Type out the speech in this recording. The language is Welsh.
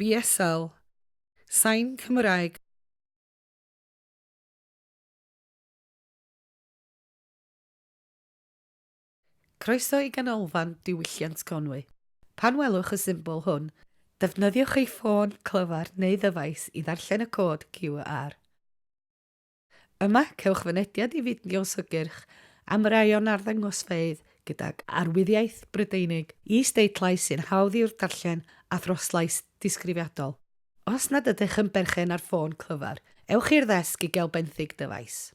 BSL, Sain Cymraeg. Croeso i Ganolfan Diwylliant Conwy. Pan welwch y symbol hwn, defnyddiwch eich ffôn clyfar neu ddyfais i ddarllen y cod QR. Yma, cewch fynediad i fideos hygyrch am rai o'n arddangosfeydd gydag arwyddiaeth Brydeinig, is-deitlau sy'n hawdd i'w darllen a throslais disgrifiadol. Os nad ydych yn berchen ar ffôn clyfar, ewch i'r ddesg i gael benthyg dyfais.